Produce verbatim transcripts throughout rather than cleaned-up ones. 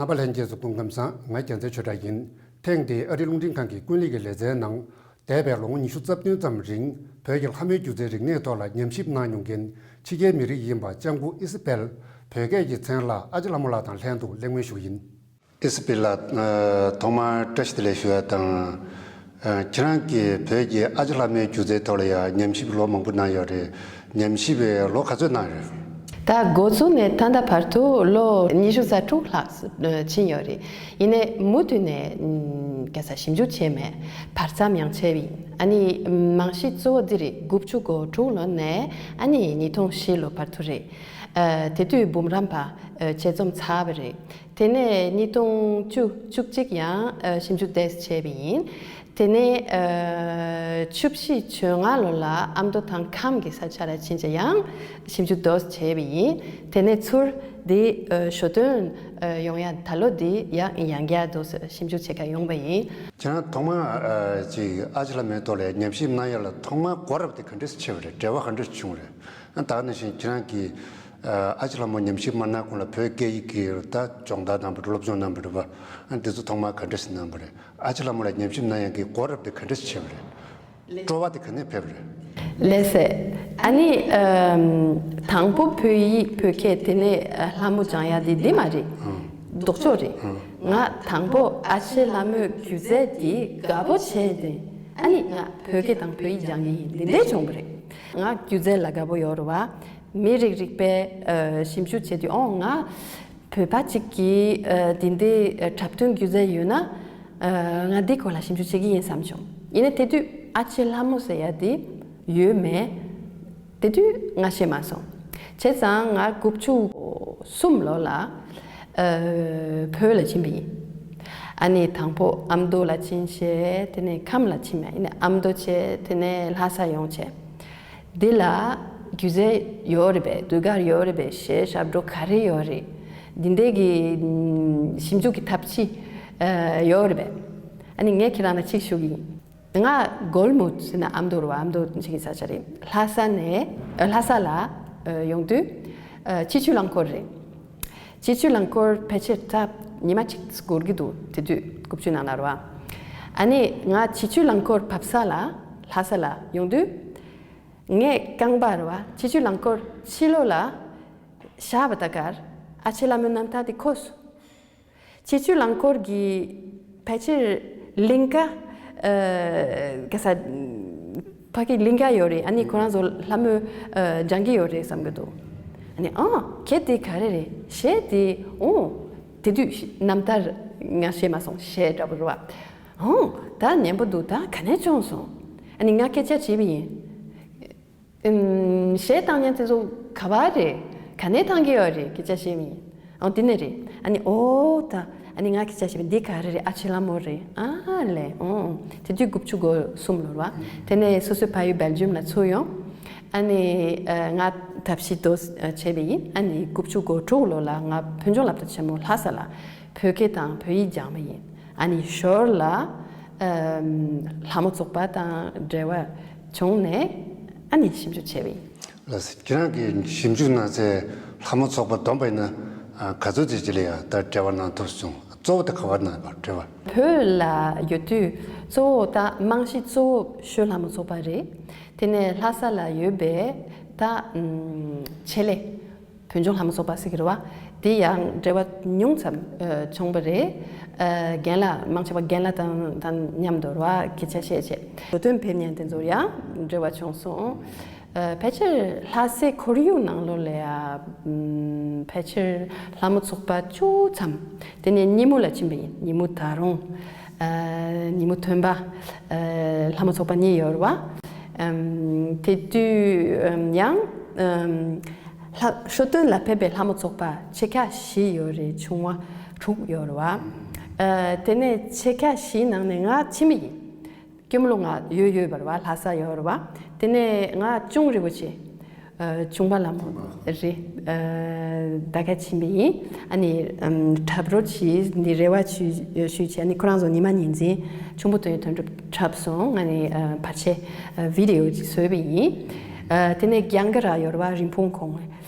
རྣམ་པ་ལྷན་རྒྱས་ཚོ་སྐུ་ཁམས་བཟང་། ང་རྒྱལ་མཚན་ཆོས་གྲགས་ཡིན། ཐེངས་འདིའི་ཨ་རིའི་རླུང་འཕྲིན་ཁང་གི་ཀུན་གླེང་གི་ལེ་ཚན་ནང་། འདས་པའི་ལོ་ངོ་ཉི་ཤུ་རྩ་བདུན་ཙམ་རིང་བོད་ཀྱི་ལྷ་མོའི་སྒྱུ་རྩལ་རིག་གནས་ཐོག་ལ་ཉམས་ཞིབ་གནང་མྱོང་མཁན་ཕྱི་རྒྱལ་མི་རིགས་ཡིན་པ་ལྕམ་སྐུ་ཨི་སི་བེལ། བོད་སྐད་ཀྱི་མཚན་ལ་ཨ་ཅེ་ལྷ་མོ་ལགས་དང་ལྷན་དུ་གླེང་མོལ་ཞུ་གི་ཡིན། ཨི་སི་བེལ་ལགས། ཨ། ཐོག་མར་བཀྲ་ཤིས་བདེ་ལེགས་ཞུ་ཡ་དང་། ཨ། ཁྱེད་རང་གིས་བོད་ཀྱི་ཨ་ཅེ་ལྷ་མོའི་སྒྱུ་རྩལ་ཐོག་ལ་ཡང་ཉམས་ཞིབ་ལོ་མང་པོ་གནང་ཡོད་རེད། ཉམས་ཞིབ་པའི་ལོ་ག་ཚོད་གནང་ཡོད། ད་འགོ་བཙུགས་ནས་ད་ལྟ་བར་དུ་ལོ་ཉི་ཤུ་རྩ་དྲུག་ལྷག་ཕྱིན་ཡོད་རེད། ཡིན་ནའི་མུ་མཐུད་ནས་ག་ས་ཞིབ་འཇུག་བྱས་མེད། བར་མཚམས་ཡང་བྱས་པ་ཡིན། ཨ་ནི་རྨང་གཞི་གཙོ་བོ་འདི་རེད། དགུ་བཅུ་གོ་དྲུག་ལོ་ནས་ཨ་ནི་ཉིས་སྟོང་བཞི་ལོ་བར་དུ་རེད། ཨ། དེ་དུས་འབུམ་རམས་པ་ཨ་དཔྱད་རྩོམ་ཚར་བ་རེད། དེ་ནས་ཉིས་སྟོང་བཅུ་བཅུ་གཅིག་ཡང་ཨ་ཞིབ་འཇུག་ཏོག་ཙམ་བྱས་པ་ཡིན། དེ་ནས་ཨ་བཅུ་བཞི་བཅོ་ལྔ་ལོ་ལ་ཨ་མདོ་དང་ཁམས་ཀྱི་ས་ཆ་ལ་ཕྱིན་བྱས་ཡང་ཞིབ་འཇུག་ཏོག་ཙམ་བྱས་པ་ཡིན། དེ་ནས་ཚུར་འདི་ཨ་ཞོ་སྟོན་ཨ་ཡོང་ཡ་ད་ལོ་འདི་ཡང་ཡང་བསྐྱར་ཏོག་ཙམ་ཞིབ་འཇུག་བྱེད་ག་ཡོང་པ་ཡིན། ཁྱེད་རང་ཐོག་མར་ཨ་ཅིག་ཨ་ཅེ་ལྷ་མོའི་ཐོག་ལ་ཉམས་ཞིབ་གནང་ཡ་ལ་ཐོག་མར་གོ་རབས་དེ་ག་འདྲས་སེ་ཆགས་པ་རེད། འབྲེལ་བ་ག་འདྲས་སེ་བྱུང་བ་རེད། ད་ག་ནང་བཞིན་ཁྱེད་རང་གིས་ཨ་ཅེ་ལྷ་མོ་ཉམས་ཞིབ་མ་གནང་གོང་ལ་བོད་སྐད་ཡིག་གི་ད་སྦྱོང་བརྡར་གནང་བ་རེད། སློབ་སྦྱོང་གནང་བ་རེད་པ། ཨ། འདི་ཚོ་ཐོག་མར་ག་འདྲས་སེ་གནང་བ་རེད། ཨ་ཅེ་ལྷ་མོ་ལ་ཉམས་ཞིབ་གནང་ཡག་གི་གོ་རབས་དེ་ག་འདྲས་སེ་བྱུང་བ་རེད། སྤྲོ་བ་དེ་ག་ནས་ཕེབས་པ་རེད། ལགས་སེ། ཨ་ནི་ཨམ་དང་པོ་བོད་ཡིག་བོད་སྐད་དེ་ནས་ཨ་ལྷ་མོ་སྦྱང་ཡ་དེ་འདི་མ་རེད། ཨང་། ལྡོག་ཕྱོགས་རེད། ཨང་། ང་དང་པོ་ཨ་ཅེ་ལྷ་མོའི་སྒྱུ་རྩལ་དེ་དགའ་པོ་བྱས་ཏེ་ཨ་ནི་ང་བོད་སྐད་དང་བོད་ཡིག་སྦྱང་གི་ཡིན། འདི་འདྲས་བྱུང་བ་རེད། ང་སྒྱུ་རྩལ་ལ་དགའ་པོ་ཡོད་རེད་བ། མི་རིགས་རིག་པའི་ཨ་ཞིབ་འཇུག་བྱེད་དུས་ཨོ་ང་བོད་པ་གཅིག་གིས་ཨ་འདི་འདྲའི་ཨ་འཁྲབ་སྟོན་སྒྱུ་རྩལ་ཡོད་ན་ཨ་ང་འདི་སྐོར་ལ་ཞིབ་འཇུག་བྱེད་ཀྱི་ཡིན་བསམ་བྱུང་། ཡིན་ནའི་དེ་དུས་ཨ་ཅེ་ལྷ་མོ་ཟེར་ཡ་དེ་ཡོད་མེད་དེ་དུས་ང་ཤེས་མ་སོང་། བྱས་ཙང་ང་དགུ་བཅུ་གསུམ་ལོ་ལ་ཨ་བོད་ལ་ཕྱིན་པ་ཡིན། ཨ་ནི་དང་པོ་ཨ་མདོ་ལ་ཕྱིན་བྱས་དེ་ནས་ཁམས་ལ་ཕྱིན་མ་ཡིན་ནའི་ཨ་མདོ་བྱས་དེ་ནས་ལྷ་ས་ཡོང་བྱས། འདི་ལ་སྒྱུ་རྩལ་ཡོད་རེད་པས། ཟློས་གར་ཡོད་རེད་པས། གཞས་ཞབས་བྲོ་ག་རེ་ཡོད་རེད། འདི་འདྲའི་གི་ཞིབ་འཇུག་གི་ཐབས་ཇུས་ཡོད་རེད་པས། ཨ་ནི་ངས་ཁྱེད་རང་ལ་གཅིག་ཞུ་གི་ཡིན། ང་སྒོལ་མོ་ཟེར་ན་ཨ་མདོ་རུ་ཨ་མདོ་ཆེ་གི་ས་ཆ་རེད། ལྷ་ས་ནས་ལྷ་ས་ལ་ཡོང་དུས་སྤྱི་སྤྱོད་རླངས་འཁོར་རེད། སྤྱི་སྤྱོད་རླངས་འཁོར་ཕལ་ཆེར་ད་ཉི་མ་གཅིག་འགོར་གི་འདུག་དེ་དུས་དགུ་བཅུ་ནང་ན་རེད་བ། ཨ་ནི་ང་སྤྱི་སྤྱོད་རླངས་འཁོར་བབས་ས་ལ་ལྷ་ས་ལ་ཡོང་དུས། ངས་རྐང་པ་རེད་བ། སྤྱི་སྤྱོད་རླངས་འཁོར་ཕྱི་ལོགས་ལ་བཞག་པ་ད་གར་ཨ་ཅེ་ལྷ་མོའི་རྣམ་ཐར་དེ་གོ་སོང་། སྤྱི་སྤྱོད་རླངས་འཁོར་གྱི་ཕལ་ཆེར་ལིང་ག་ཨ་ག་ས་ཕ་གི་ལིང་ག་ཡོད་རེད། ཨ་ནི་ཁོ་རང་ཚོ་ལྷ་མོ་ཨ་སྦྱང་གི་ཡོད་རེད་བསམ་གི་འདུག་ཨ་ནི་ཨ་གལ་ཏེ་ག་རེ་རེད་གཞས་དེ་ཨོ་དེ་དུས་རྣམ་ཐར་ང་ཤེས་མ་སོང་། གཞས་འདྲ་པོ་རེད་བ། ཨོ་ད་སྙན་པོ་འདུག་ད་ག་ནས་བྱུང་སོང་། ཨ་ནི་ང་སྐད་ཆ་དྲིས་པ་ཡིན། ཨུམ། གཞས་བཏང་མཁན་དེ་ཚོ་ག་པར་རེད། ག་ནས་བཏང་གི་ཡོད་རེད་སྐད་ཆ་བཤད་མི་ཡིན། ཨོ་དེ་ནས་རེད། ཨ་ནི་ཨོ་ད་ཨ་ནི་ང་སྐད་ཆ་བཤད་མི་འདི་ག་རེ་རེད། ཨ་ཅེ་ལྷ་མོ་རེད། ཨ་ལས་ཨོ་ཨོ་དེ་དུས་དགུ་བཅུ་གོ་གསུམ་ལོར་བ། དེ་ནས་སོ་སོའི་ཕ་ཡུལ་སྦེལ་ཇམ་ལ་ཚུར་ཡོང་། ཨ་ནི་ཨ་ང་ཐབས་ཤེས་དོ་བྱས་པ་ཡིན། ཨ་ནི་དགུ་བཅུ་གོ་དྲུག་ལོ་ལ་ང་བོད་ལྗོངས་སློབ་གྲྭ་ཆེན་མོ་ལྷ་ས་ལ་བོད་སྐད་དང་བོད་ཡིག་སྦྱངས་པ་ཡིན། ཨ་ནི་ཞོར་ལ་ཨམ་ལྷ་མོ་ཚོགས་པ་དང་འབྲེལ་བ་བྱུང་ནས་ཨ་ནི་ཞིབ་འཇུག་བྱས་པ་ཡིན། ལགས་སོ། ཁྱེད་རང་གིས་ཞིབ་འཇུག་གནང་སའི་ལྷ་མོ་ཚོགས་པ་བསྡོམས་པ་ཡིན་ན་ཨ་ག་ཚོད་ཅིག་ཅིག་ལ་ཡང་ད་འབྲེལ་བ་གནང་ཐུབ་སོང་། གཙོ་བོ་དེ་ག་པར་གནང་བ་འབྲེལ་བ། བོད་ལ་ཡོད་དུས་གཙོ་བོ་ད་རྨང་གཞི་གཙོ་བོ་ཞོལ་ལྷ་མོ་ཚོགས་པ་རེད། དེ་ནས་ལྷ་ས་ལ་ཡོད་པའི་ད་ཨམ་ཆེད་ལས། བོད་ལྗོངས་ལྷ་མོ་ཚོགས་པ་ཟེར་གྱི་རེད་བ། དེ་ཡང་འབྲེལ་བ་ཉུང་ཙམ་ཨ་བྱུང་བ་རེད། ཨ་རྒན་ལགས་མང་ཆེ་བ་རྒན་ལགས་དང་དང་མཉམ་དུ་རེད་བ་སྐད་ཆ་བཤད་བྱས། འགྲོ་དོན་ཕེབས་མཁན་དེ་ཚོར་ཡང་འབྲེལ་བ་བྱུང་སོང་། ཨ་ཕལ་ཆེར་ལྷ་སའི་ཁོར་ཡུག་ནང་ལོགས་ལ་ཡ་ཨམ་ཕལ་ཆེར་ལྷ་མོ་ཚོགས་པ་བཅུ་ཙམ་དེ་ནས་ཉིན་མོ་ལ་ཕྱིན་པ་ཡིན། ཉིན་མོ་ད་རུང་ཨ་ཉིན་མོ་ཐོན་པ་ཨ་ལྷ་མོ་ཚོགས་པ་གཉིས་ཡོད་རེད་བ། ཨམ་དེ་དུས་ཨམ་ཡང་ཨམ་ལྷ་ཞོ་སྟོན་ལ་ཕེབས་པའི་ལྷ་མོ་ཚོགས་པ་ཆེ་ཁག་བཞི་ཡོད་རེད། ཆུང་བ་དྲུག་ཡོད་རེད་བ། ཨ་དེ་ནས་ཆེ་ཁག་བཞིའི་ནང་ནས་ང་ཕྱི་མི་ཡིན། སྐྱོ་མ་ལོ་ང་ཡོད་ཡོད་པ་རེད་བ། ལྷ་ས་ཡོད་རེད་བ། དེ་ནས་ང་ཅུང་རིན་པོ་ཆེ་ཨ་ཆུང་པ་ལྷ་མོ་རེད། ཨ་ད་ག་ཕྱིན་པ་ཡིན། ཨ་ནི་ཨམ་འཁྲབ་རོགས་བྱེད་འདི་རེ་བ་ཞུས་ཞུས་བྱས། ཨ་ནི་ཁོ་རང་ཚོ་ཉི་མ་ཉིན་མཚན་ཆུང་པོ་དོན་དོན་གྲུབ་འཁྲབ་སོང་། ང་ནི་ཨ་བར་ཆད་ཨ་བི་ཌི་ཡོ་ཅིག་བཟོས་པ་ཡིན། ཨ། དེ་ནས་རྒྱང་གི་ར་ཡོད་རེད་བ། རིན་སྤུངས་གོང་།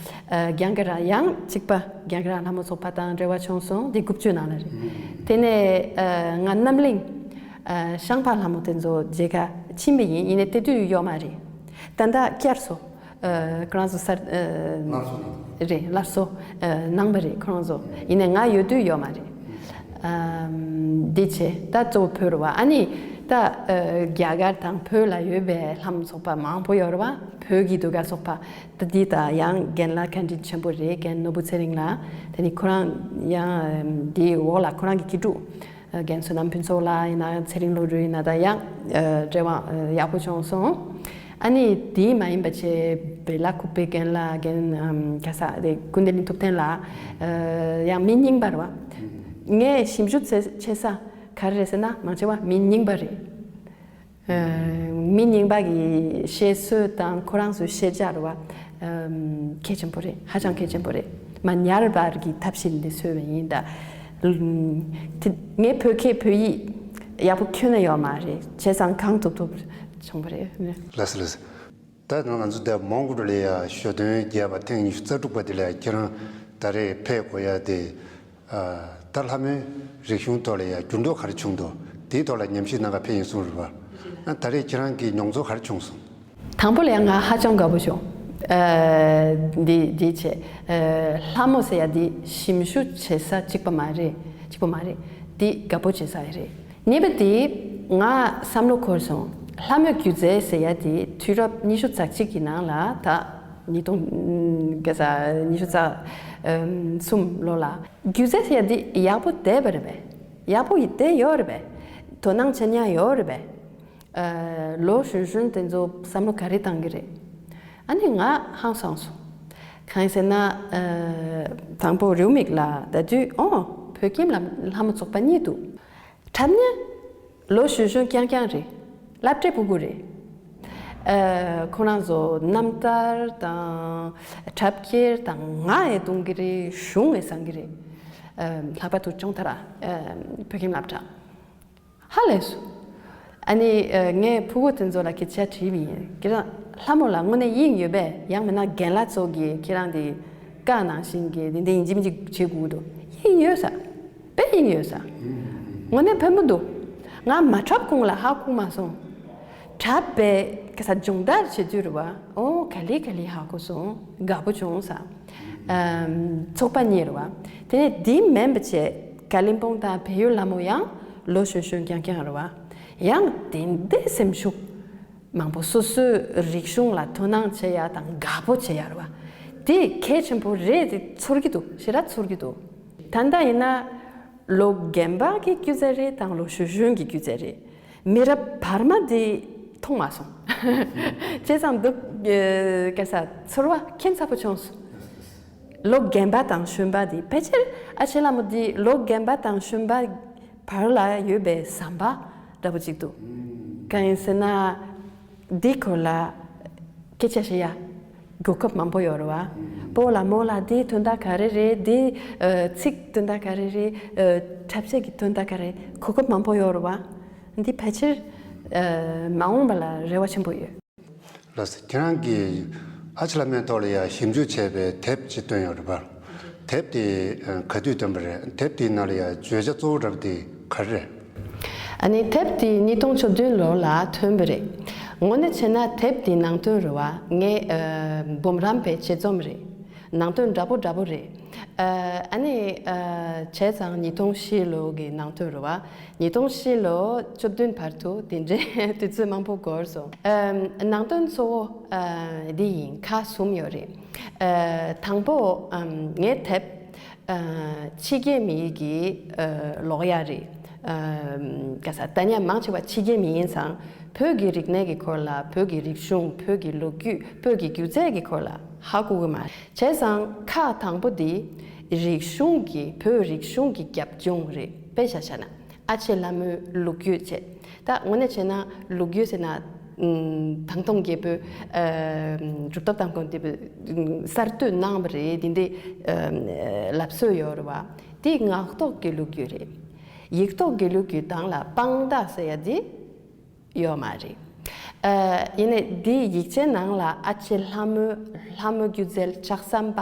ཨ། རྒྱང་གི་ར་ཡང་གཅིག་པ་རྒྱང་གི་ར་ལྷ་མོ་ཚོགས་པ་དང་འབྲེལ་བ་བྱུང་སོང་། འདི་དགུ་བཅུ་ནང་ལ་རེད། དེ་ནས་ཨ། ང་རྣམ་གླིང་ཨ། ཤངས་པ་ལྷ་མོ་དེ་ཚོ་མཇལ་ཁ་ཕྱིན་པ་ཡིན། ཡིན་ནའི་དེ་དུས་ཡོད་མ་རེད། ད་ལྟ་བསྐྱར་སོང་། ཨ། ཁོ་རང་ཚོ་གསར་ཨ། སླར་གསོ་གནང་། རེད། སླར་གསོ་ཨ། གནང་བ་རེད་ཁོ་རང་ཚོ། ཡིན་ནའི་ང་ཡོད་དུས་ཡོད་མ་རེད། ཨམ། འདི་བྱས་ད་གཙོ་བོ་བོད་རེད་བ། ཨ་ནི་ད་ཨ། རྒྱ་གར་དང་བོད་ལ་ཡོད་པའི་ལྷ་མོ་ཚོགས་པ་མང་པོ་ཡོད་རེད་བ། བོད་ཀྱི་ཟློས་གར་ཚོགས་པ་ད་འདི་ད་ཡང་རྒན་ལགས་བཀའ་དྲིན་ཆེན་པོ་རེད། རྒན་ནོར་བུ་ཚེ་རིང་ལགས། དེ་ནི་ཁོ་རང་ཡང་ཨམ། འདིའི་འོག་ལ་ཁོ་རང་གི་སྐྱིད་སྡུག་ཨ། རྒན་བསོད་ནམས་ཕུན་ཚོགས་ལགས་ཡིན་ན། ཚེ་རིང་བློ་གྲོས་ཡིན་ན། ད་ཡང་ཨ། འབྲེལ་བ་ཨ། ཡག་པོ་བྱུང་སོང་། ཨ་ནི་དེ་མ་ཡིན་པ་བྱས་བེ་ལ་ཁུག་པའི་རྒན་ལགས། རྒན་ཨམ། ག་ས་དེ་ཀུན་བདེ་གླིང་ཐུབ་བསྟན་ལགས། ཨ། ཡང་མི་རྙིང་པ་རེད་བ། ངས་ཞིབ་འཇུག་བྱེད་བྱེད་ས་ག་རེ་རེད་ཟེར་ན། མང་ཆེ་བ་མི་རྙིང་པ་རེད། ཨ། མི་རྙིང་པ་གི་བཤད་སྲོལ་དང་ཁོ་རང་ཚོའི་ཤེས་བྱ་རེད་བ། ཨམ། གལ་ཆེན་པོ་རེད། ཧ་ཅང་གལ་ཆེན་པོ་རེད། མ་ཉར་བར་གྱི་ཐབས་ཤེས་འདི་བཟོས་པ་ཡིན་ད། ཨམ། དེ་ངས་བོད་སྐད་བོད་ཡིག་ཡག་པོ་ཁྱོན་ནས་ཡོད་མ་རེད། བྱས་ཙང་གང་ཐུབ་ཐུབ་བྱུང་བ་རེད། ལགས་སོ་ལགས་སོ། ད་ང་ཚོ་འདི་མོན་གྷོ་ལ་ཡ་ཞོ་སྟོན་རྒྱས་པ་ཐེངས་ཉི་ཤུ་རྩ་དྲུག་པ་དེ་ལ་ཡ་ཁྱེད་རང་ད་རེས་ཕེབས་དགོས་ཡ་དེ། ཨ། ད་ལྷ་མོའི་རིག་གཞུང་ཐོག་ལ་ཡ་འགྱུར་ལྡོག་ག་རེ་བྱུང་འདུག་དེའི་ཐོག་ལ་ཉམས་ཞིབ་གནང་ག་ཕེབས་ཡིན་གསུངས་རེད་བ། ཨ། ད་རེས་ཁྱེད་རང་གི་མྱོང་ཚོར་ག་རེ་བྱུང་སོང་། དང་པོ་ལ་ཡ་ང་ཧ་ཅང་དགའ་པོ་བྱུང་། ཨ། འདི་འདི་བྱས། ཨ། ལྷ་མོ་ཟེར་ཡ་འདི་ཞིབ་འཇུག་བྱེད་ས་གཅིག་པ་མ་རེད། གཅིག་པ་མ་རེད། འདི་དགའ་པོ་བྱེད་ས་རེད། གཉིས་པ་དེ་ང་བསམ་བློ་འཁོར་སོང་། ལྷ་མོའི་སྒྱུ་རྩལ་ཟེར་ཡ་དེ་དུས་རབས་ཉི་ཤུ་རྩ་གཅིག་གི་ནང་ལ། ད་ཉིས་སྟོང་ག་ས་ཉི་ཤུ་རྩ་གསུམ་ལོ་ལ་སྒྱུ་རྩལ་ཟེར་ཡ་དེ་ཡག་པོ་བསྡད་པ་རེད་པས། ཡག་པོ་ཡི་བསྡད་ཡོད་རེད་པས། དོ་སྣང་བྱེད་མཁན་ཡོད་རེད་པས། ཨ། ལོ་གཞོན་གཞོན་དེ་ཚོ་བསམ་བློ་ག་རེ་བཏང་གི་རེད། ཨ་ནི་ང་ཧང་སངས་སོང་། གང་ཡིན་ཟེར་ན། ཨ། དང་པོ་རེའུ་མིག་ལ་ད་དུས། ཨོ། བོད་ཁྱིམ་ལ་ལྷ་མོ་ཚོགས་པ་གཉིས་འདུག་འཁྲབ་མཁན་ལོ་གཞོན་གཞོན་རྐྱང་རྐྱང་རེད། སློབ་གྲྭའི་ཕྲུ་གུ་རེད། ཨ། ཁོ་རང་ཚོ་རྣམ་ཐར་དང་འཁྲབ་འཁྱེར་དང་ངག་ཡང་རྡུང་གི་རེད། གཞུང་ཡང་བསྲང་གི་རེད། ཨ། ལྷག་པར་དུ་ཅོང་ཐ་ར། ཨ། བོད་ཁྱིམ་སློབ་གྲྭ། ཧ་ལས་སོང་། ཨ་ནི། ཨ། ངས་ཕྲུ་གུ་དེ་ཚོ་ལ་སྐད་ཆ་དྲིས་པ་ཡིན། ཁྱེད་རང་ལྷ་མོ་ལ་དངོས་གནས་དབྱིངས་ཡོད་པས། ཡང་མིན་ན་རྒན་ལགས་ཚོ་གིས་ཁྱེད་རང་དེ་བཀའ་ནང་བཞིན་གྱི་དེ་འདྲ་ཡིན་གཅིག་མིན་གཅིག་བྱེད་དགོས་འདུག་དབྱིངས་ཡོད་ས། དཔེ་དབྱིངས་ཡོད་ས། དངོས་གནས་ཕན་པོ་འདུག་ང་མ་འཁྲབ་གོང་ལ་ཧ་གོ་མ་སོང་། འཁྲབ་པའི་ག་ས་སྦྱོང་བརྡར་བྱེད་དུས་རེད་བ། ཨོ། ག་ལེ་ག་ལེ་ཧ་གོ་སོང་། དགའ་པོ་བྱུང་ས། ཨམ། ཚོགས་པ་གཉིས་རེད་བ། དེ་ནས་འདི་མིན་པ་བྱས་ཀ་ལིམ་པོང་དང་བལ་ཡུལ་ལྷ་མོ་ཡང་ལོ་གཞོན་གཞོན་རྐྱང་རྐྱང་རེད་བ། ཡང་དེ་འདྲའི་སེམས་ཤུགས་མང་པོ། སོ་སོའི་རིག་གཞུང་ལ་དོ་སྣང་བྱེད་ཡ་དང་དགའ་པོ་བྱེད་ཡ་རེད་བ། དེ་གལ་ཆེན་པོ་རེད། དེ་ཚོར་གྱི་འདུག་ཞེ་དྲག་ཚོར་གྱི་འདུག་ད་ལྟ་ཡིན་ན་ལོ་རྒན་པ་གི་སྒྱུ་རྩལ་རེད་དང་ལོ་གཞོན་གཞོན་གྱི་སྒྱུ་རྩལ་རེད། མི་རབས་བར་མ་དེ་མཐོང་མ་སོང་། བྱས་ཙང་འདུག་ཨ། ག་ས་ཚོར་བ་ཁྱད་མཚར་པོ་བྱུང་སོང་། ལོ་རྒན་པ་དང་གཞོན་པ་དེ། ཕལ་ཆེར་ཨ་ཅེ་ལྷ་མོ་དེ་ལོ་རྒན་པ་དང་གཞོན་པ་བར་ལ་ཡོད་པའི་ཟམ་པ་འདྲ་པོ་ཅིག་འདུག་གང་ཡིན་ཟེར་ན། འདི་སྐོར་ལ་སྐད་ཆ་བཤད་ཡ་གོ་སྐབས་མང་པོ་ཡོད་རེད་བ། སྤོ་ལགས་མོ་ལགས། འདིའི་དོན་དག་ག་རེ་རེད། འདི་ཨ། ཚིག་དོན་དག་ག་རེ་རེད། ཨ། འཁྲབ་བྱེད་ཀྱི་དོན་དག་ག་རེ། གོ་སྐབས་མང་པོ་ཡོད་རེད་བ། འདི་ཕལ་ཆེར་ཨ། མ་འོངས་པ་ལ་རེ་བ་ཆེན་པོ་ཡོད། ལགས་སོ། ཁྱེད་རང་གིས་ཨ་ཅེ་ལྷ་མོའི་ཐོག་ལ་ཡ་ཞིབ་འཇུག་བྱས་པའི་དེབ་ཅིག་བཏོན་ཡོད་རེད་པ། དེབ་དེ་ག་དུས་བཏོན་པ་རེད། དེབ་དེའི་ནང་ལ་ཡ་བརྗོད་བྱ་གཙོ་བོ་འདྲ་པོ་དེ་ག་རེ་རེད། ཨ་ནི་དེབ་དེ་ཉིས་སྟོང་བཅུ་བདུན་ལོ་ལ་ཐོན་པ་རེད། དངོས་གནས་བྱས་ན་དེབ་དེའི་ནང་དོན་རེད་བ། ངའི་ཨ། འབུམ་རམས་པའི་དཔྱད་རྩོམ་རེད། ནང་དོན་འདྲ་པོ་འདྲ་པོ་རེད། ཨ། ཨ་ནི་ཨ། བྱས་ཙང་ཉིས་སྟོང་བཞི་ལོ་གི་ནང་དོན་རེད་བ། ཉིས་སྟོང་བཞི་ལོ་བཅུ་བདུན་བར་དུ་དེ་འདྲའི་དུས་ཚོད་མང་པོ་འགོར་སོང་། ཨམ། ནང་དོན་གཙོ་བོ་ཨ། འདི་ཡིན། ཁག་གསུམ་ཡོད་རེད། ཨ། དང་པོ་ཨམ། ངའི་དེབ་ཨ། ཕྱི་རྒྱལ་མི་ཡི་གི་ཨ། ཀློག་ཡག་རེད། ཨམ། ག་ས་ལྟ་མཁན་མང་ཆེ་བ་ཕྱི་རྒྱལ་མི་ཡིན་ཙང་། བོད་ཀྱི་རིག་གནས་ཀྱི་སྐོར་ལ། བོད་ཀྱི་རིག་གཞུང་། བོད་ཀྱི་ལོ་རྒྱུས། བོད་ཀྱི་སྒྱུ་རྩལ་གྱི་སྐོར་ལ་ཧ་གོ་གི་མ་རེད། བྱས་ཙང་ཁག་དང་པོ་འདི་རིག་གཞུང་གི། བོད་རིག་གཞུང་གི་རྒྱབ་ལྗོངས་རེད། དཔེ་ཆ་བཞག་ན་ཨ་ཅེ་ལྷ་མོའི་ལོ་རྒྱུས་བྱས། ད་དངོས་གནས་བྱས་ན་ལོ་རྒྱུས་ཟེར་ན། ཨམ། ཐང་སྟོང་རྒྱལ་པོས་ཨ། གྲུབ་ཐོབ་དང་ཀུན་བདེ་པོས་གསར་གཏོད་གནང་བ་རེད། འདི་འདྲའི་ཨ། ལབ་སྲོལ་ཡོད་རེད་བ། འདི་ངག་ཐོག་གི་ལོ་རྒྱུས་རེད། ཡིག་ཐོག་གི་ལོ་རྒྱུས་སྟེང་ལ་དཔང་རྟགས་ཟེར་ཡ་འདི་ཡོད་མ་རེད། ཨ། ཡིན་ནའི་འདིའི་ཡིག་ཆའི་ནང་ལ་ཨ་ལྕེ་ལྷ་མོའི་ལྷ་མོའི་སྒྱུ་རྩལ་ལྕགས་ཟམ་པ་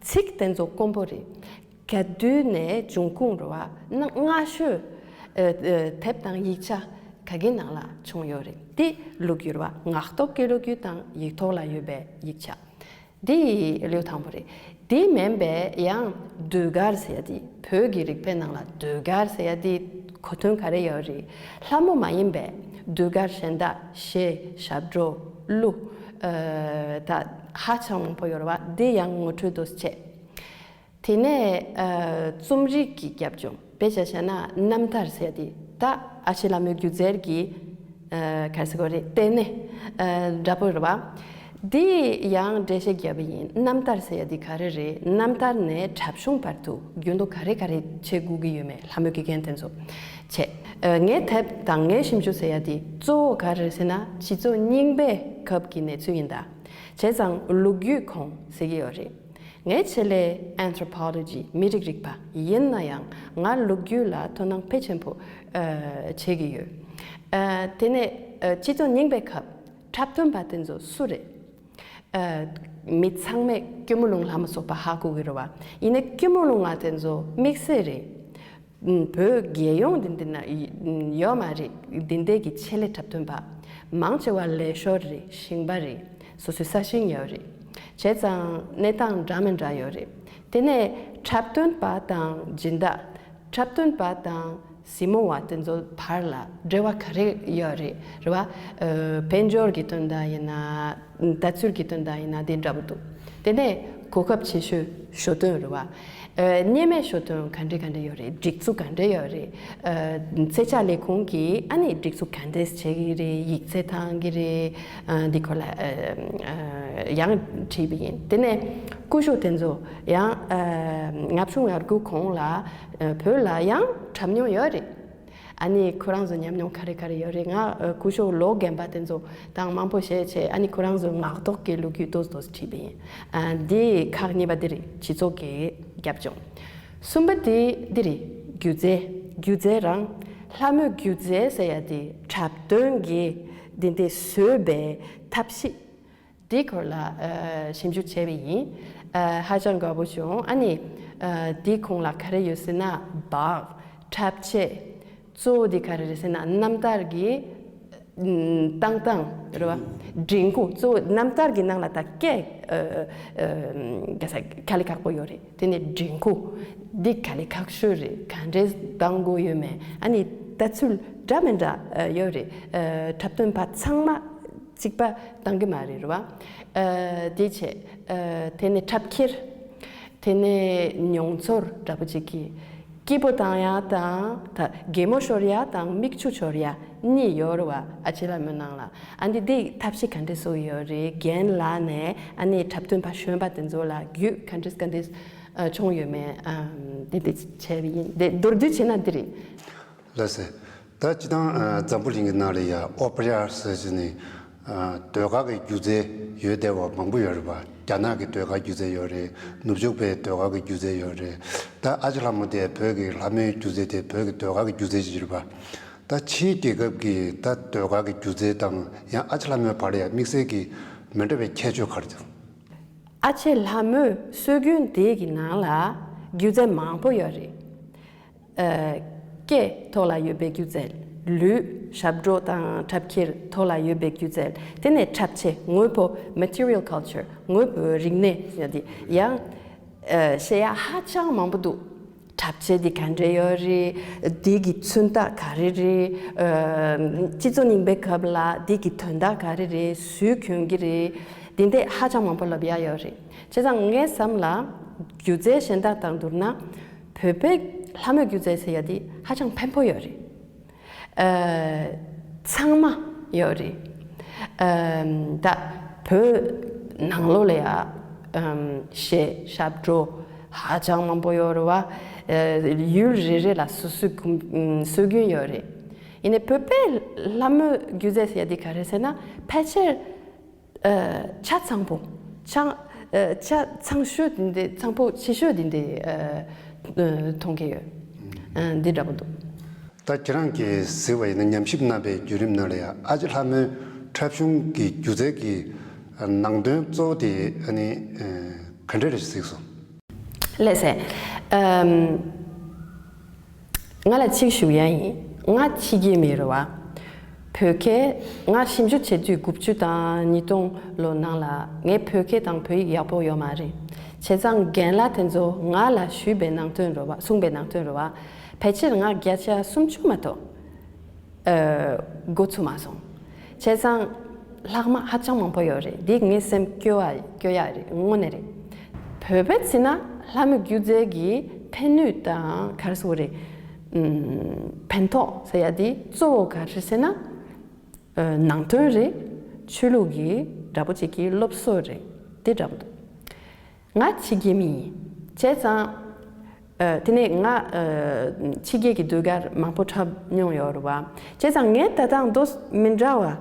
ཚིག་དེ་ཚོ་དཀོན་པོ་རེད། ག་དུས་ནས་འབྱུང་ཁུངས་རེད་བ། ན་སྔ་ཤོས་ཨ་ཨ་དེབ་དང་ཡིག་ཆ་ག་གི་ནང་ལ་བྱུང་ཡོད་རེད། འདི་ལོ་རྒྱུས་རེད་བ། ངག་ཐོག་གི་ལོ་རྒྱུས་དང་ཡིག་ཐོག་ལ་ཡོད་པའི་ཡིག་ཆ། འདི་ལེའུ་དང་པོ་རེད། འདི་མིན་པའི་ཡང་ཟློས་གར་ཟེར་ཡ་འདི། བོད་ཀྱི་རིག་པའི་ནང་ལ་ཟློས་གར་ཟེར་ཡ་འདི་གོ་དོན་ག་རེ་ཡོད་རེད། ལྷ་མོ་མ་ཡིན་པའི་ཟློས་གར་གཞན་དག་གཞས་ཞབས་བྲོ་གླུ་ཨ་ད་ཧ་ཅང་མང་པོ་ཡོད་རེད་བ། འདི་ཡང་ངོ་སྤྲོད་འདུག་སེ་བྱས། དེ་ནས་ཨ་རྩོམ་རིག་གི་རྒྱབ་ལྗོངས། དཔེ་ཆ་བཞག་ན་རྣམ་ཐར་ཟེར་ཡ་དེ་ད་ཨ་ལྕེ་ལྷ་མོའི་སྒྱུ་རྩལ་གྱི་ཨ་ག་རེ་ཟེར་དགོས་རེད། ལྟེ་གནས་ཨ་འདྲ་པོ་རེད་བ། འདི་ཡང་འགྲེལ་བཤད་བརྒྱབ་པ་ཡིན། རྣམ་ཐར་ཟེར་ཡ་དེ་ག་རེ་རེད། རྣམ་ཐར་ནས་འཁྲབ་གཞུང་བར་དུ་རྒྱུན་དུ་ག་རེ་ག་རེ་བྱེད་དགོས་ཀྱི་ཡོད་མེད། ལྷ་མོའི་དགེ་རྒན་དེ་ཚོ་བྱས། ཨ་ངའི་དེབ་དང་ངའི་ཞིབ་འཇུག་ཟེར་ཡ་དེ་གཙོ་བོ་ག་རེ་རེད་ཟེར་ན་སྤྱི་ཚོགས་རྙིང་པའི་སྐབས་ཀྱི་གནས་ཚུལ་ཡིན་ད། བྱས་ཙང་ལོ་རྒྱུས་གོང་ཟེར་གྱི་ཡོད་རེད། ངའི་ཆེད་ལས་Anthropology མི་རིགས་རིག་པ་ཡིན་ན་ཡང་ང་ལོ་རྒྱུས་ལ་དོ་སྣང་དཔེ་ཆེན་པོ་ཨ་བྱེད་ཀྱི་ཡོད། ཨ་དེ་ནས་ཨ་སྤྱི་ཚོགས་རྙིང་པའི་སྐབས་འཁྲབ་སྟོན་པ་དེ་ཚོ་སུ་རེད། ཨ་མི་ཚང་མས་སྐྱོར་མོ་ལུང་ལྷ་མོ་སོགས་པ་ཧ་གོ་གི་རེད་བ། ཡིན་ནའི་སྐྱོར་མོ་ལུང་ང་དེ་ཚོ་དམིགས་བསལ་རེད། བོད་རྒྱལ་ཡོངས་འདི་འདི་ན་ཡོད་མ་རེད། འདི་འདྲའི་གི་ཆེད་ལས་འཁྲབ་སྟོན་པ་མང་ཆེ་བ་ལས་ཤོར་རེད། ཞིང་པ་རེད། སོ་སོའི་ས་ཞིང་ཡོད་རེད། བྱས་ཙང་གནས་སྟངས་འདྲ་མི་འདྲ་ཡོད་རེད། དེ་ནས་འཁྲབ་སྟོན་པ་དང་སྦྱིན་བདག་འཁྲབ་སྟོན་པ་དང་གཟིགས་མོ་བ་དེ་ཚོ་བར་ལ་འབྲེལ་བ་ག་རེ་ཡོད་རེད། རེད་བ། ཨ་དཔལ་འབྱོར་གྱི་དོན་དག་ཡིན་ན། ལྟ་ཚུལ་གྱི་དོན་དག་ཡིན་ན་དེ་འདྲ་པོ་འདུག་དེ་ནས་གོ་སྐབས་ཆེ་ཤོས་ཞོ་སྟོན་རེད་བ། ཨ་སྔོན་མའི་ཞོ་སྟོན་ག་འདྲ་ག་འདྲ་ཡོད་རེད། སྒྲིག་འཛུགས་ག་འདྲ་ཡོད་རེད། ཨ་རྩེ་ལྕག་ལས་ཁུངས་ཀྱིས་ཨ་ནི་སྒྲིག་འཛུགས་ག་འདྲས་བྱེད་ཀྱི་རེད། ཡིག་ཚད་བཏང་གི་རེད། ཨ་འདི་སྐོར་ལ་ཨ་ཨ་ཡང་བྲིས་པ་ཡིན། དེ་ནས་སྐུ་ཞབས་དེ་ཚོ་ཡང་ཨ་ལྔ་བཅུ་ང་དགུ་གོང་ལ་ཨ་བོད་ལ་ཡང་འཁྲབ་མྱོང་ཡོད་རེད། ཨ་ནི་ཁོ་རང་ཚོ་ཉམས་མྱོང་ག་རེ་ག་རེ་ཡོད་རེད། ང་ཨ་སྐུ་ཞབས་ལོ་རྒན་པ་དེ་ཚོ་དང་མང་པོ་བཤད་བྱས། ཨ་ནི་ཁོ་རང་ཚོ་ངག་ཐོག་གི་ལོ་རྒྱུས་ཏོག་ཙམ་ཏོག་ཙམ་བྲིས་པ་ཡིན། ཨ་འདི་ཁག་གཉིས་པ་འདི་རེད། སྤྱི་ཚོགས་ཀྱི་རྒྱབ་ལྗོངས། གསུམ་པ་དེ་འདི་རེད། སྒྱུ་རྩལ། སྒྱུ་རྩལ་རང་། ལྷ་མོའི་སྒྱུ་རྩལ་ཟེར་ཡ་དེ་འཁྲབ་སྟོན་གྱི་འདི་འདྲའི་བཟོས་པའི་ཐབས་ཤེས། དེའི་སྐོར་ལ་ཨ་ཞིབ་འཇུག་བྱས་པ་ཡིན། ཨ་ཧ་ཅང་དགའ་པོ་བྱུང་། ཨ་ནི་ཨ་དེའི་ཁོངས་ལ་ག་རེ་ཡོད་ཟེར་ན། འབག་འཁྲབ་ཆས། གཙོ་བོ་དེ་ག་རེ་རེད་ཟེར་ན་རྣམ་ཐར་གྱི་ཨམ་བཏང་སྟངས་རེད་བ། མགྲིན་ཁུག་གཙོ་བོ་རྣམ་ཐར་གྱི་ནང་ལ་ད་སྐད་ཨ་ཨ་ག་ས་དཀའ་ལས་ཁག་པོ་ཡོད་རེད། དེ་ནས་མགྲིན་ཁུག་འདི་དཀའ་ལས་ཁག་ཤོས་རེད། ག་འདྲས་བཏང་དགོས་ཡོད་མེད། ཨ་ནི་ལྟ་ཚུལ་འདྲ་མི་འདྲ་ཨ་ཡོད་རེད། ཨ་འཁྲབ་སྟོན་པ་ཚང་མ་གཅིག་པ་བཏང་གི་མ་རེད་རེད་བ། ཨ་དེ་བྱས། ཨ་དེ་ནས་འཁྲབ་འཁྱེར། དེ་ནས་མྱོང་ཚོར་འདྲ་པོ་ཅིག་གི་སྐྱིད་པོ་བཏང་ཡ་དང་། ད་གད་མོ་ཤོར་ཡ་དང་མིག་ཆུ་འཆོར་ཡ་གཉིས་ཡོད་རེད་བ། ཨ་ལྕེ་ལྷ་མོའི་ནང་ལ། ཨ་འདི་འདི་ཐབས་ཤེས་ག་འདྲས་བཟོ་ཡོད་རེད། རྒན་ལགས་ནས་ཨ་ནི་འཁྲབ་སྟོན་པ་གཞོན་པ་དེ་ཚོ་ལ་རྒྱུས་ག་འདྲས་ག་འདྲས་ཨ་བྱུང་ཡོད་མེད། ཨ་འདི་འདི་བྱས་པ་ཡིན། འདི་མདོར་བསྡུས་བྱས་ན་འདི་རེད། ལགས་སེ། ད་སྤྱིར་བཏང་ཨ་འཛམ་བུ་གླིང་གི་ནང་ལ་ཡ་ཨོ་པེ་ར་ཟེར་ཟེར་ནས་ཨ་ཟློས་གར་གྱི་སྒྱུ་རྩལ་ཡོད་བསྡད་པ་མང་པོ་ཡོད་རེད་པ། རྒྱ་ནག་གི་ཟློས་གར་སྒྱུ་རྩལ་ཡོད་རེད། ནུབ་ཕྱོགས་པའི་ཟློས་གར་གྱི་སྒྱུ་རྩལ་ཡོད་རེད། ད་ཨ་ཅེ་ལྷ་མོ་དེ་བོད་ཀྱི་ལྷ་མོའི་སྒྱུ་རྩལ་དེ་བོད་ཀྱི་ཟློས་གར་གྱི་སྒྱུ་རྩལ་ཞིག་རེད་པ། ད་ཕྱིའི་རྒྱལ་ཁབ་ཀྱི་ད་ཟློས་གར་གྱི་སྒྱུ་རྩལ་དང་ཡང་ཨ་ཅེ་ལྷ་མོའི་བར་ལ་ཡ་དམིགས་བསལ་གྱི་མི་འདྲ་བའི་ཁྱད་ཆོས་ག་རེ་འདུག་ཨ་ཅེ་ལྷ་མོའི་སྲོལ་རྒྱུན་དེ་གི་ནང་ལ་སྒྱུ་རྩལ་མང་པོ་ཡོད་རེད། ཨ་སྐད་ཐོག་ལ་ཡོད་པའི་སྒྱུ་རྩལ། ལུས་ཞབས་བྲོ་དང་འཁྲབ་འཁྱེར་ཐོག་ལ་ཡོད་པའི་སྒྱུ་རྩལ། དེ་ནས་འཁྲབ་ཆས། དངོས་པོ། material culture། དངོས་པོའི་རིག་གནས་ཡ་དེ་ཡང་ཨ་བཤད་ཡ་ཧ་ཅང་མང་པོ་འདུག་འཁྲབ་ཆས་འདི་ག་འདྲ་ཡོད་རེད། འདི་གི་མཚོན་རྟགས་ག་རེ་རེད། ཨ་སྤྱི་ཚོགས་རྙིང་པའི་སྐབས་ལ་འདི་གི་དོན་དག་ག་རེ་རེད། སུས་གྱོན་གྱི་རེད། འདི་འདྲ་ཧ་ཅང་མང་པོ་ལབ་ཡ་ཡོད་རེད། བྱས་ཙང་ངའི་བསམ་ལ་སྒྱུ་རྩལ་གཞན་དག་དང་བསྡུར་ན་བོད་པའི་ལྷ་མོའི་སྒྱུ་རྩལ་ཟེར་ཡ་འདི་ཧ་ཅང་ཕན་པོ་ཡོད་རེད། ཨ་ཚང་མ་ཡོད་རེད། ཨ་ད་བོད་ནང་ལོགས་ལ་ཡ་ཨམ་གཞས་ཞབས་བྲོ་ཧ་ཅང་མང་པོ་ཡོད་རེད་བ། ཨ་ཡུལ་རེ་རེ་ལ་སོ་སོའི་གོམ་ཨམ་སྲོལ་རྒྱུན་ཡོད་རེད། ཡིན་ནའི་བོད་པའི་ལྷ་མོའི་སྒྱུ་རྩལ་ཟེར་ཡ་འདི་ག་རེ་ཟེར་ན་ཕལ་ཆེར་ཨ་ཆ་ཚང་པོ། ཆ་ཨ་ཆ་ཚང་ཤོས་འདི་འདི་ཚང་པོ་ཆེ་ཤོས་འདི་འདི་ཨ་ཨ་མཐོང་གི་ཡོད། ཨ་འདི་འདྲ་པོ་འདུག་ད་ཁྱེད་རང་གིས་གཟིགས་པ་ཡིན་ན། ཉམས་ཞིབ་གནང་བའི་བརྒྱུད་རིམ་ནང་ལ་ཡང་ཨ་ཅེ་ལྷ་མོའི་འཁྲབ་གཞུང་གི་སྒྱུ་རྩལ་གྱི་ནང་དོན་གཙོ་བོ་དེ་ཨ་ནི་ག་འདྲ་རེ་གཟིགས་སོང་། ལགས་སེ། ཨམ། ང་ལ་གཅིག་ཞུ་ཡ་ཡིན། ང་ཕྱི་རྒྱལ་མི་རེད་བ། བོད་སྐད་ང་ཞིབ་འཇུག་བྱེད་དུས་དགུ་བཅུ་དང་ཉིས་སྟོང་ལོ་ནང་ལ་ངའི་བོད་སྐད་དང་བོད་ཡིག་ཡག་པོ་ཡོད་མ་རེད། བྱས་ཙང་རྒན་ལགས་དེ་ཚོ་ང་ལ་ཞུས་པའི་ནང་དོན་རེད་བ། གསུངས་པའི་ནང་དོན་རེད་བ། ཕལ་ཆེར་ང་བརྒྱ་ཆ་སུམ་ཅུ་མ་གཏོགས། ཨ། འགོ་ཚུགས་མ་སོང་། བྱས་ཙང་ལྷག་མ་ཧ་ཅང་མང་པོ་ཡོད་རེད། འདི་ངའི་སེམས་སྐྱོ་བ་སྐྱོ་ཡ་རེད། དངོས་གནས་རེད། བོད་པའི་ཚེ་ན་ལྷ་མོའི་སྒྱུ་རྩལ་གྱི་ཕན་ནུས་དང་ག་རེ་ཟེར་དགོས་རེད། ཨམ། ཕན་ཐོགས་ཟེར་ཡ་འདི་གཙོ་བོ་ག་རེ་ཟེར་ན། ཨ། ནང་དོན་རེད། ཆོས་ལུགས་ཀྱི་འདྲ་པོ་ཅིག་གི་སློབ་གསོ་རེད། དེ་འདྲ་པོ་འདུག་ང་ཕྱི་རྒྱལ་མི་ཡིན། བྱས་ཙང་། ཨ། དེ་ནས་ང་། ཨ། ཕྱི་རྒྱལ་གྱི་ཟློས་གར་མང་པོ་འཁྲབ་མྱོང་ཡོད་རེད་བ། བྱས་ཙང་ངས་ད་ལྟ་མདོ་མི་འདྲ་བ།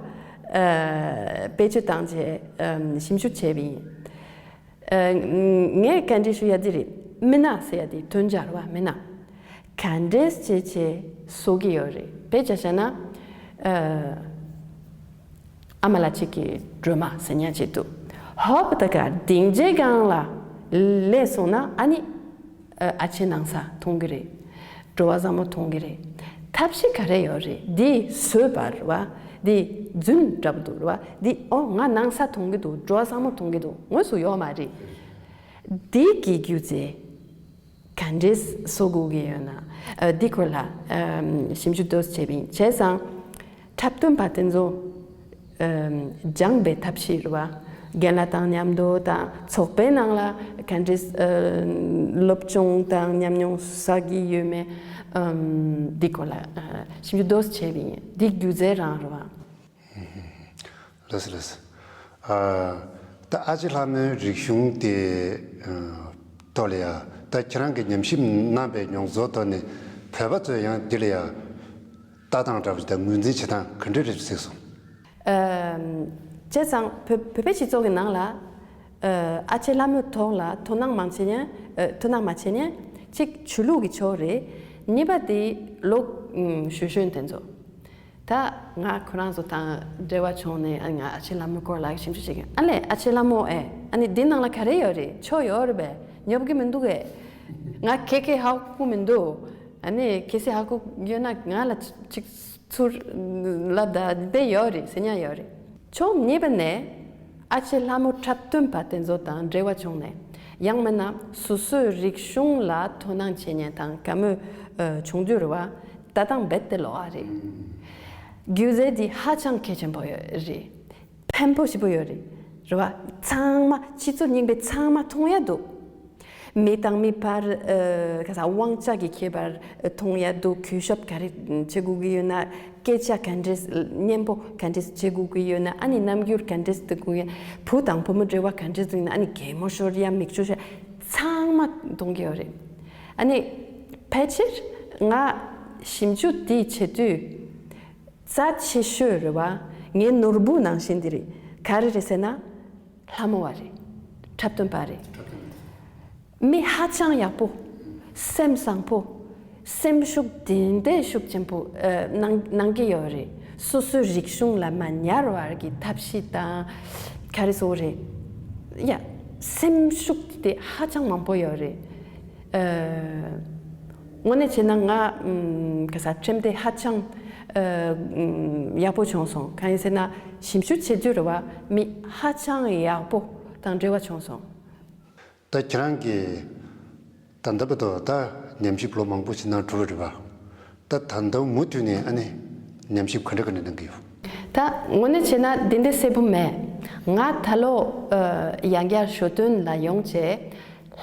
ཨ། བེད་སྤྱོད་བཏང་བྱས། ཨ། ཞིབ་འཇུག་བྱས་པ་ཡིན། ཨ། ངས་ག་འདྲ་ཞུ་ཡ་དེ་རེད། མི་སྣ་ཟེར་ཡ་དེ་དོན་སྦྱར་བ་མི་སྣ། ག་འདྲས་བྱས་བྱས་བཟོ་གི་ཡོད་རེད། དཔེ་ཆ་བཞག་ན། ཨ། ཨ་མ་ལགས་གཅིག་གི་སྒྲོལ་མ་ཟེར་མཁན་གཅིག་འདུག་ཧོབ་ད་ག་སྡིངས་ཆའི་སྒང་ལ་སླེབས་སོང་ན་ཨ་ནི། ཨ། ཨ་ཅེ་ནང་ས་མཐོང་གི་རེད། འགྲོ་བ་བཟང་མོ་མཐོང་གི་རེད། ཐབས་ཤེས་ག་རེ་ཡོད་རེད། འདི་བཟོས་པ་རེད་བ། འདི་རྫུན་འདྲ་པོ་འདུག་རེད་བ། འདི་ཨོ་ང་ནང་ས་མཐོང་གི་འདུག་འགྲོ་བ་བཟང་མོ་མཐོང་གི་འདུག་དངོས་སུ་ཡོད་མ་རེད། འདི་གི་སྒྱུ་རྩལ་ག་འདྲས་བཟོ་དགོས་ཀྱི་ཡོད་ན། ཨ། འདི་སྐོར་ལ། ཨམ། ཞིབ་འཇུག་ཏོག་ཙམ་བྱས་པ་ཡིན། བྱས་ཙང་འཁྲབ་སྟོན་པ་དེ་ཚོ། ཨམ། སྦྱངས་པའི་ཐབས་ཤེས་རེད་བ། རྒན་ལགས་དང་མཉམ་དུ་དང་ཚོགས་པའི་ནང་ལ་ག་འདྲས། ཨ། སློབ་སྦྱོང་དང་ཉམས་མྱོང་བསགས་ཀྱི་ཡོད་མེད། ཨམ། འདི་སྐོར་ལ། ཨ། ཞིབ་འཇུག་ཏོག་ཙམ་བྱས་པ་ཡིན། འདི་སྒྱུ་རྩལ་རང་རེད་བ། ལགས་སོ་ལགས་སོ། ཨ། ད་ཨ་ཅེ་ལྷ་མོའི་རིག་གཞུང་དེ། ཨ། ཐོག་ལ་ཡ། ད་ཁྱེད་རང་གིས་ཉམས་ཞིབ་གནང་པའི་མྱོང་ཚོར་ཐོག་ནས་བོད་པ་ཚོས་ཡང་འདི་ལ་ཡ་ལྟ་སྟངས་འདྲ་པོ་ཞིག་དང་ངོས་འཛིན་བྱེད་སྟངས་ག་འདྲ་རེད་གཟིགས་སོང་། ཨ། བྱས་ཙང་བོད་བོད་པའི་སྤྱི་ཚོགས་ཀྱི་ནང་ལ། ཨ། ཨ་ཅེ་ལྷ་མོའི་ཐོག་ལ་དོ་སྣང་མ་བྱེད་མཁན། ཨ། དོ་སྣང་མ་བྱེད་མཁན་གཅིག་ཆོས་ལུགས་ཀྱི་ཕྱོགས་རེད། གཉིས་པ་དེ་ལོ། ཨུམ། གཞོན་གཞོན་དེ་ཚོ། ད་ང་ཁོ་རང་ཚོ་དང་འབྲེལ་བ་བྱུང་ནས། ཨ། ང་ཨ་ཅེ་ལྷ་མོའི་སྐོར་ལ་ཞིབ་འཇུག་བྱེད་ཀྱི། ཨ་ལས་ཨ་ཅེ་ལྷ་མོ་ཨེ། ཨ་ནི་འདི་ནང་ལ་ག་རེ་ཡོད་རེད། ཆོས་ཡོད་རེད་པས། ཉོབ་ཀྱི་མི་འདུག་གས། ང་ཁེ་ཁེ་ཧ་གོ་མི་འདུག་ཨ་ནི་གལ་སྲིད་ཧ་གོ་ཡོད་ན་ང་ལ་ཅིག་ཚུར་ལབ་ད། འདི་ཡོད་རེད་ཟེར་མཁན་ཡོད་རེད། ཕྱོགས་གཉིས་པ་ནས་ཨ་ཅེ་ལྷ་མོ་འཁྲབ་སྟོན་པ་དེ་ཚོ་དང་འབྲེལ་བ་བྱུང་ནས། ཡང་མིན་ན་སོ་སོའི་རིག་གཞུང་ལ་དོ་སྣང་བྱེད་མཁན་དང་དགའ་མོས། ཨ། བྱུང་དུས་རེད་བ། ལྟ་སྟངས་རྦད་དེ་ལོགས་ཀ་རེད། སྒྱུ་རྩལ་འདི་ཧ་ཅང་གལ་ཆེན་པོ་ཡོད་རེད། ཕན་པོ་ཞེ་པོ་ཡོད་རེད། རེད་བ། ཚང་མ་སྤྱི་ཚོགས་རྙིང་པའི་ཚང་མ་མཐོང་ཡ་འདུག་མི་དང་མི་བར། ཨ། ག་ས་དབང་ཆ་གི་ཁྱད་པར་མཐོང་ཡ་འདུག་གུས་ཞབས་ག་རེ་བྱེད་དགོས་ཀྱི་ཡོད་ན། སྐད་ཆ་ག་འདྲས། སྙན་པོ་ག་འདྲས་བྱེད་དགོས་ཀྱི་ཡོད་ན། ཨ་ནི་རྣམ་འགྱུར་ག་འདྲས་བསྟན་དགོས་ཀྱི། བུ་དང་བུ་མོ་འབྲེལ་བ་ག་འདྲས་བསྟན་ན། ཨ་ནི་གད་མོ་ཤོར་ཡ་མིག་ཆུ་ཤོར་ཚང་མ་མཐོང་གི་ཡོད་རེད། ཨ་ནི་ཕལ་ཆེར་ང་ཞིབ་འཇུག་འདི་བྱེད་དུས་རྩ་ཆེ་ཤོས་རེད་བ། ངའི་ནོར་བུ་ནང་བཞིན་འདི་རེད། ག་རེ་རེད་ཟེར་ན། ལྷ་མོ་བ་རེད། འཁྲབ་སྟོན་པ་རེད། མི་ཧ་ཅང་ཡག་པོ། སེམས་བཟང་པོ། སེམས་ཤུགས་ལྡན་ཏན་ཤུགས་ཆེན་པོ། ཨ། གནང་གནང་གི་ཡོད་རེད། སོ་སོའི་རིག་གཞུང་ལ་མ་ཉར་བར་གྱི་ཐབས་ཤེས་དང་། ག་རེ་ཟེར་དགོས་རེད། ཡ། སེམས་ཤུགས་དེ་ཧ་ཅང་མང་པོ་ཡོད་རེད། ཨ། དངོས་གནས་བྱས་ན་ང་། ཨམ། ག་ས་འཕྲོད་བསྟེན་ཧ་ཅང་། ཨ། ཨམ། ཡག་པོ་བྱུང་སོང་། གང་ཡིན་ཟེར་ན་ཞིབ་འཇུག་བྱེད་དུས་རེད་བ། མི་ཧ་ཅང་ཡག་པོ་དང་འབྲེལ་བ་བྱུང་སོང་། ད་ཁྱེད་རང་གིས་ད་ལྟ་བར་དུ་ད་ཉམས་ཞིབ་ལོ་མང་པོ་ཞིག་གནང་གྲུབ་པ་རེད་བ། ད་ད་ལྟ་མུ་མཐུད་ནས་ཨ་ནི་ཉམས་ཞིབ་ག་འདྲ་ག་འདྲ་གནང་གི་ཡོད། ད་དངོས་གནས་བྱས་ན་འདི་འདྲ་གསལ་པོ་མེད། ང་ད་ལོ། ཨ། ཡང་བསྐྱར་ཞོ་སྟོན་ལ་ཡོང་བྱས་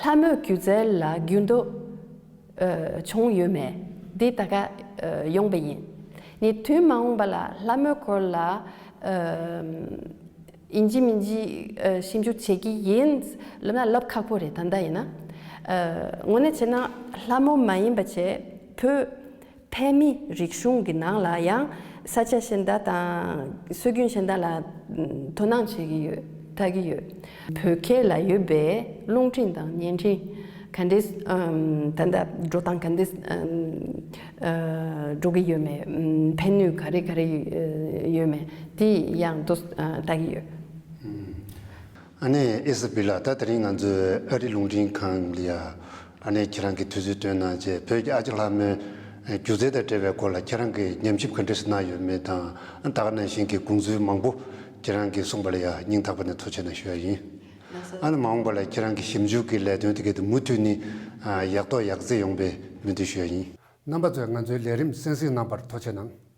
ལྷ་མོའི་སྒྱུ་རྩལ་ལ་འགྱུར་ལྡོག་ཨ། བྱུང་ཡོད་མེད་འདི་ད་ག་ཨ། ཡོང་པ་ཡིན། ངས་དུས་མ་འོངས་པ་ལ་ལྷ་མོའི་སྐོར་ལ། ཨ། ཡིན་གཅིག་མིན་གཅིག་ཨ། ཞིབ་འཇུག་བྱེད་ཀྱི་ཡིན། ལབ་ན་ལབ་ཁག་པོ་རེད། ད་ལྟ་ཡིན་ན། ཨ། དངོས་གནས་བྱས་ན་ལྷ་མོ་མ་ཡིན་པ་བྱས་བོད་ཕལ་མི་རིག་གཞུང་གི་ནང་ལ་ཡང་ས་ཆ་གཞན་དག་དང་སྲོལ་རྒྱུན་གཞན་དག་ལ་དོ་སྣང་བྱེད་ཀྱི་ཡོད། ལྟ་གི་ཡོད། བོད་སྐད་ལ་ཡོད་པའི་རླུང་འཕྲིན་དང་བརྙན་འཕྲིན། ག་འདྲས་ཨམ་ད་ལྟ་འགྲོ་སྟངས་ག་འདྲས་ཨམ་ཨ་འགྲོ་གི་ཡོད་མེད། ཨམ་ཕན་ནུས་ག་རེ་ག་རེ་ཨ་ཡོད་མེད་དེ་ཡང་དུ་ཨ་ལྟ་གི་ཡོད། ཨ་ནེ་ཨེ་སི་པི་ལགས། ད་དེ་རིང་ང་ཚོའི་ཨ་རི་རླུང་འཕྲིན་ཁང་ལ་ཡ་ཨ་ནེ་ཁྱེད་རང་གིས་དུས་ཚོད་བཏོན་གནང་བྱས། བོད་ཀྱི་ཨ་ཅག་ལྷ་མོའི་སྒྱུ་རྩལ་དང་འབྲེལ་བའི་སྐོར་ལ་ཁྱེད་རང་གིས་ཉམས་ཞིབ་ག་འདྲས་གནང་ཡོད་མེད་དང་། ད་ག་ནང་བཞིན་གྱི་དགོངས་ཚུལ་མང་པོ་ཁྱེད་རང་གིས་གསུངས་པ་ལ་ཡ་སྙིང་ཐག་པ་ནས་ཐུགས་རྗེ་ཆེ་གནང་ཞུ་ཡ་ཡིན། ཨ་ནི་མ་འོངས་པ་ལ་ཁྱེད་རང་གི་ཞིབ་འཇུག་གི་ལས་དོན་དེ་གའི་དེ་མུ་མཐུད་ནས་ཨ་ཡག་ཐོག་ཡག་བརྩེགས་ཡོང་བའི་སྨོན་འདུན་ཞུ་ཡ་ཡིན། རྣམ་པ་ཚོས་ང་ཚོའི་ལས་རིམ་གསན་གཟིགས་གནང་བར་ཐུགས་རྗེ་གནང་།